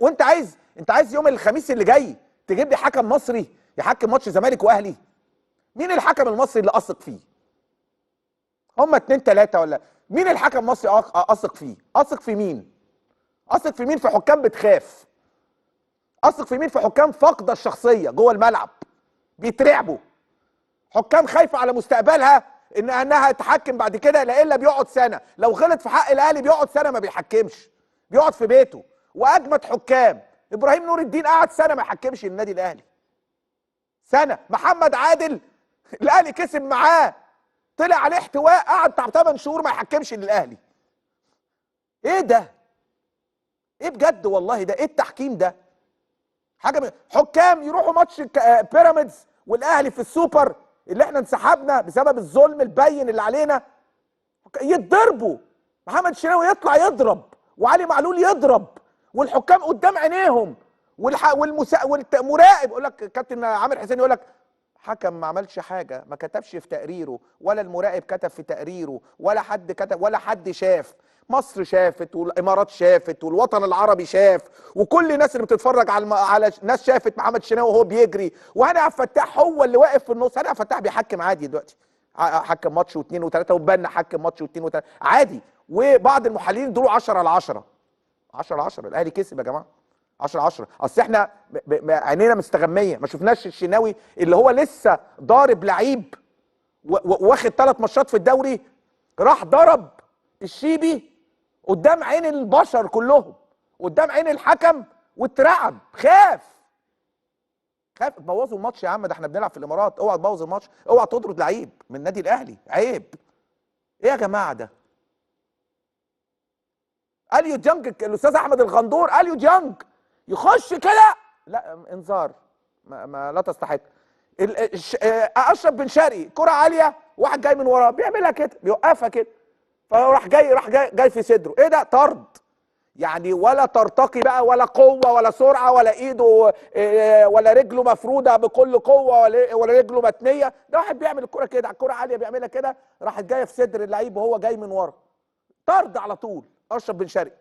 وانت عايز، انت عايز يوم الخميس اللي جاي تجيب لي حكم مصري يحكم ماتش زمالك واهلي؟ مين الحكم المصري اللي اثق فيه؟ هما 2 3 ولا مين الحكم المصري اثق فيه؟ اثق في مين؟ اثق في مين في حكام بتخاف؟ اثق في مين في حكام فاقده الشخصية جوه الملعب، بيترعبوا، حكام خايفة على مستقبلها انها تحكم بعد كده، لا الا بيقعد سنة، لو غلط في حق الاهلي بيقعد سنة ما بيحكمش، بيقعد في بيته. واجمد حكام ابراهيم نور الدين قعد سنة ما يحكمش النادي الاهلي سنة. محمد عادل الاهلي كسب معاه، طلع عليه احتواء، قعد بتاع 8 شهور ما يحكمش للاهلي. ايه ده؟ ايه بجد والله ده؟ ايه التحكيم ده؟ حاجة حكام يروحوا ماتش بيراميدز والاهلي في السوبر اللي احنا انسحبنا بسبب الظلم البين اللي علينا، يتضربوا، محمد الشناوي يطلع يضرب، وعلي معلول يضرب، والحكام قدام عينيهم، والمراقب يقول لك كابتن عامر حسين يقول لك حكم ما عملش حاجة، ما كتبش في تقريره، ولا المراقب كتب في تقريره، ولا حد كتب، ولا حد شاف. مصر شافت، والامارات شافت، والوطن العربي شاف، وكل الناس اللي بتتفرج على ناس شافت محمد الشناوي وهو بيجري، وهاني عبد الفتاح هو اللي واقف في النص. هاني عبد الفتاح بيحكم عادي دلوقتي، حكم ماتش واثنين وثلاثة، وبنا حكم ماتش واثنين وثلاثة عادي، وبعض المحللين دول 10 على 10، 10 على 10. الاهلي كسب يا جماعة 10 على 10. اصل احنا عينينا مستغميه، ما شفناش الشناوي اللي هو لسه ضارب لعيب واخد 3 ماتشات في الدوري، راح ضرب الشيبي قدام عين البشر كلهم، قدام عين الحكم، واترعب، خاف خاف. بوظوا الماتش يا عم، ده احنا بنلعب في الامارات، اوعى تبوظ الماتش، اوعى تطرد لعيب من النادي الاهلي، عيب. ايه يا جماعة ده؟ اليو ديانج، الاستاذ احمد الغندور، اليو ديانج يخش كده، لا انذار، ما لا تستحق. اشرف بن شرقي كرة عالية، واحد جاي من وراه بيعملها كده، بيوقفها كده، فراح جاي، راح جاي في صدره، ايه ده؟ طرد. يعني ولا ترتقي بقى، ولا قوة ولا سرعة، ولا ايده ولا رجله مفروده بكل قوة، ولا رجله متنيه، ده واحد بيعمل الكره كده، الكره عالية بيعملها كده، راحت جاية في صدر اللعيب وهو جاي من ورا، طرد على طول اشرف بن شرقي.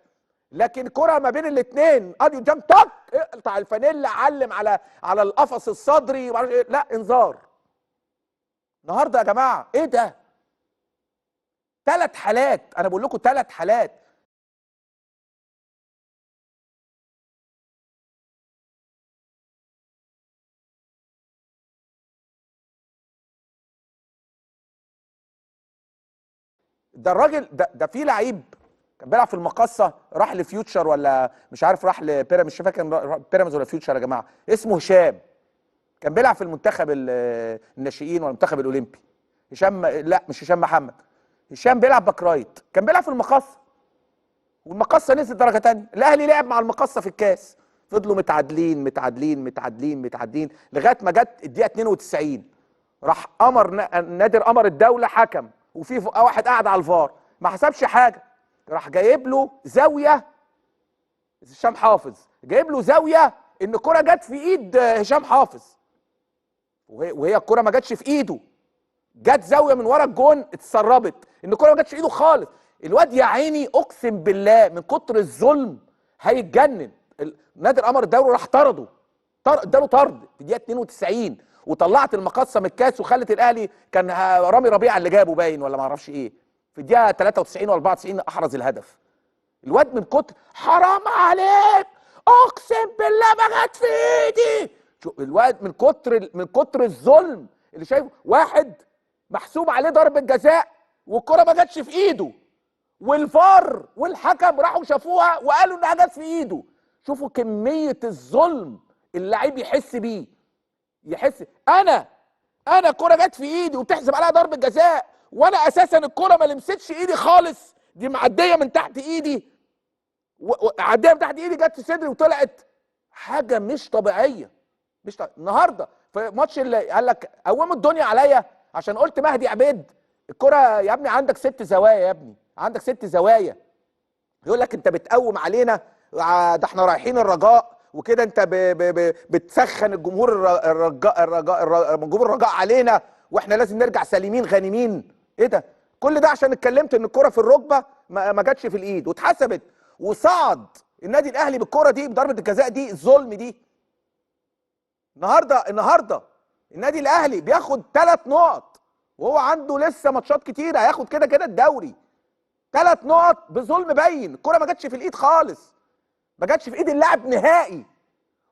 لكن كره ما بين الاثنين، ادي قدام طق، اقطع الفانيلا، علم على القفص الصدري، لا انذار. النهارده يا جماعة ايه ده؟ 3 حالات، انا بقول لكم 3 حالات. ده الراجل ده في لعيب كان بيلعب في المقصه، راح لفيوتشر ولا مش عارف راح لبيراميدز، مش فاكر بيراميدز ولا فيوتشر يا جماعة، اسمه هشام، كان بيلعب في المنتخب الناشئين ولا المنتخب الاولمبي. هشام، لا مش هشام محمد، هشام بيلعب back right، كان بيلعب في المقصه، والمقصه نزلت درجه ثانية، الاهلي لعب مع المقصه في الكاس، فضلوا متعادلين متعادلين متعادلين متعادلين لغاية ما جت الدقيقة 92، راح قمر نادر قمر الدولة حكم، وفي واحد قاعد على الفار ما حسبش حاجة، راح جايب له زاوية هشام حافظ، جايب له زاوية ان الكره جت في ايد هشام حافظ، وهي الكره ما جاتش في ايده، جت زاوية من ورا الجون اتسربت، ان الكره ما جاتش في ايده خالص. الواد يا عيني اقسم بالله من كتر الظلم هيتجنن. نادر قمر الدوري راح طرده، اداله طرد في الدقيقة 92، وطلعت المقصه من الكاس وخلت الاهلي، كان رامي ربيعة اللي جابه باين ولا ما اعرفش ايه، في الدقيقة 93 و 94 احرز الهدف. الواد من كتر حرام عليك اقسم بالله ما جت في ايدي، الواد من كتر الظلم اللي شايفه، واحد محسوب عليه ضربه جزاء والكره ما جاتش في ايده، والفار والحكم راحوا شافوها وقالوا انها جت في ايده. شوفوا كمية الظلم اللعيب يحس بيه، يحس انا الكره جت في ايدي وبتحسب عليها ضربه جزاء، وانا اساسا الكره ما لمستش ايدي خالص، دي معدية من تحت ايدي، معدية من تحت ايدي جت في صدري وطلعت. حاجة مش طبيعية، مش طبيعية. النهارده في ماتش اللي قال لك قوموا الدنيا عليا عشان قلت مهدي عبيد الكره يا ابني عندك 6 زوايا، يا ابني عندك 6 زوايا، يقول لك انت بتقوم علينا، ده احنا رايحين الرجاء وكده، انت بتسخن الجمهور الرجاء جمهور الرجاء علينا، واحنا لازم نرجع سالمين غانمين. ايه ده؟ كل ده عشان اتكلمت ان الكره في الركبة ما جاتش في الايد واتحسبت، وصعد النادي الاهلي بالكرة دي، بضربه الجزاء دي، الظلم دي. النهارده النادي الاهلي بياخد 3 نقط وهو عنده لسه ماتشات كتيرة، هياخد كده كده الدوري. 3 نقط بظلم باين، الكره ما جاتش في الايد خالص، ما جاتش في ايد اللاعب نهائي،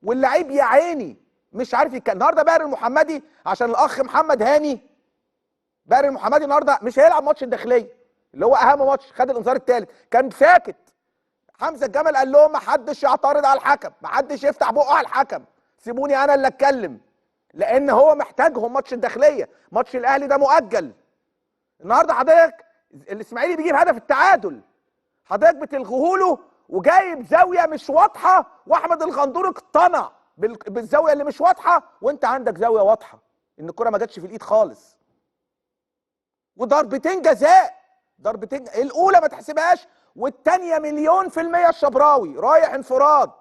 واللعيب يا عيني مش عارف يتكلم. النهارده باهر المحمدي، عشان الاخ محمد هاني، باهر المحمدي النهارده مش هيلعب ماتش الداخلية اللي هو اهم ماتش، خد الانذار الثالث، كان ساكت. حمزة الجمل قال لهم ما حدش يعترض على الحكم، ما حدش يفتح بقه على الحكم، سيبوني انا اللي اتكلم، لان هو محتاجهم ماتش الداخلية، ماتش الاهلي ده مؤجل. النهارده حضرتك الاسماعيلي بيجيب هدف التعادل، حضرتك بتلغوه له وجايب زاوية مش واضحة، واحمد الغندور اقتنع بالزاوية اللي مش واضحة، وانت عندك زاوية واضحة ان الكره ما جاتش في الايد خالص. وضربتين جزاء، ضربتين، الاولى ما تحسبهاش، والثانية 1,000,000% الشبراوي رايح انفراد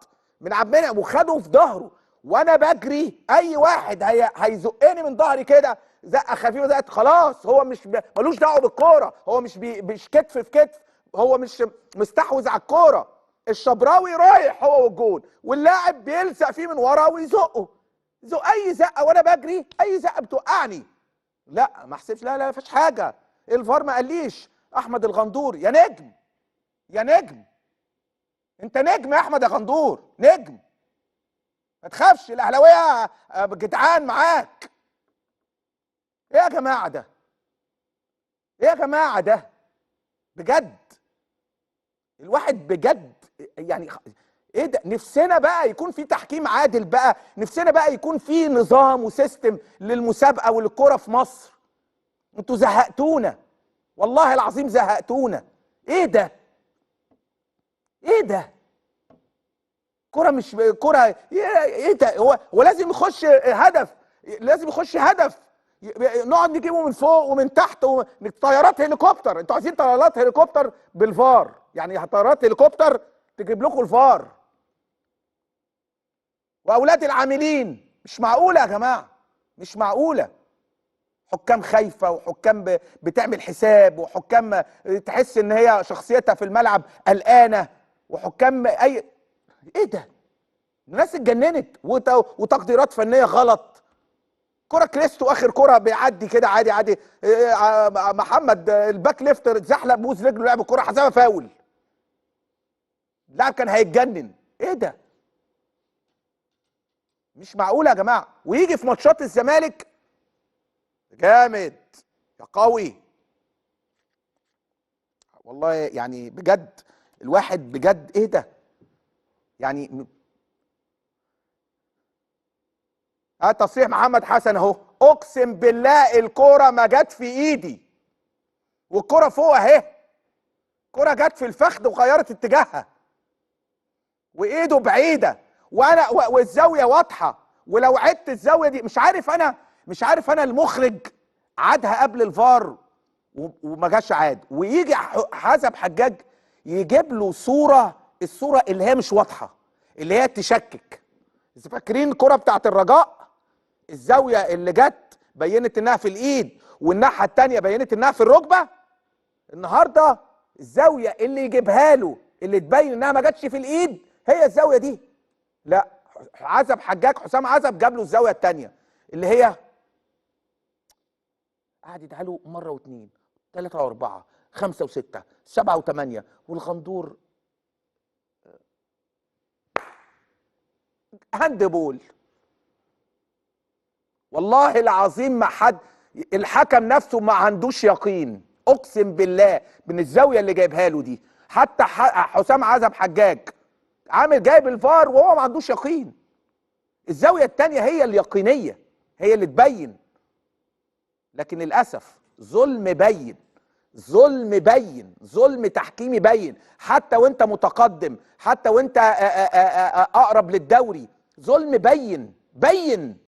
من عبد المنعم وخده في ظهره، وانا بجري اي واحد هيزقني من ظهري كده زقه خفيفة زقه، خلاص هو مش ملوش دعوه بالكورة، هو مش كتف في كتف، هو مش مستحوذ على الكورة. الشبراوي رايح هو والجون، واللاعب بيلزق فيه من ورا ويزقه، زق اي زقه وانا بجري، اي زقه بتوقعني. لا ما احسبش، لا لا ما فيش حاجة، الفار ما قاليش. احمد الغندور يا نجم، يا نجم، انت نجم يا احمد يا غندور، نجم، ما تخافش، الاهلاوية جدعان معاك. ايه يا جماعة ده؟ ايه يا جماعة ده؟ بجد الواحد بجد يعني ايه ده؟ نفسنا بقى يكون في تحكيم عادل بقى، نفسنا بقى يكون في نظام وسيستم للمسابقه وللكره في مصر. انتوا زهقتونا والله العظيم، زهقتونا. ايه ده؟ ايه ده؟ كرة مش كرة، ايه ده؟ هو لازم يخش هدف، لازم يخش هدف، نقعد نجيبه من فوق ومن تحت طيارات هليكوبتر. انتوا عايزين طيارات هليكوبتر بالفار، يعني طيارات هليكوبتر تجيب لكم الفار واولاد العاملين. مش معقولة يا جماعة، مش معقولة. حكام خايفة، وحكام بتعمل حساب، وحكام تحس ان هي شخصيتها في الملعب قلقانة، وحكام اي ايه ده؟ الناس اتجننت، وتقديرات فنية غلط. كرة كريستو اخر كرة بيعدي كده عادي عادي، محمد ال back left اتزحلق بوز رجله، لعب الكرة حسبها فاول، اللاعب كان هيتجنن. ايه ده؟ مش معقولة يا جماعة. ويجي في ماتشات الزمالك جامد يا قوي، والله يعني بجد الواحد بجد ايه ده؟ يعني تصريح محمد حسن اهو، اقسم بالله الكورة ما جت في ايدي، والكوره فوق اهي، الكورة جت في الفخذ وغيرت اتجاهها، وايده بعيدة، وانا والزاويه واضحة، ولو عدت الزاوية دي مش عارف انا، مش عارف انا المخرج عادها قبل الفار وما جاش عاد، ويجي حسب حجاج يجيب له صوره، الصورة اللي هي مش واضحة، اللي هي تشكك. فاكرين الكره بتاعت الرجاء؟ الزاوية اللي جت بينت انها في الايد، والناحية الثانية بينت انها في الركبة. النهارده الزاوية اللي يجيبها له اللي تبين انها ما جاتش في الايد هي الزاوية دي. لا، عزب حجاج، حسام عزب جاب له الزاوية الثانية اللي هي قعد يدعي له مرة واثنين، 3 و4، 5 و6، 7 و8، والغندور handball. والله العظيم ما حد، الحكم نفسه ما عندوش يقين، اقسم بالله من الزاوية اللي جايبها له دي. حتى حسام عزب حجاج عامل جايب الفار وهو ما عندوش يقين. الزاوية الثانية هي اليقينية، هي اللي تبين. لكن للاسف ظلم بين، ظلم بين، ظلم تحكيمي بين، حتى وانت متقدم، حتى وانت اقرب للدوري، ظلم بين بين.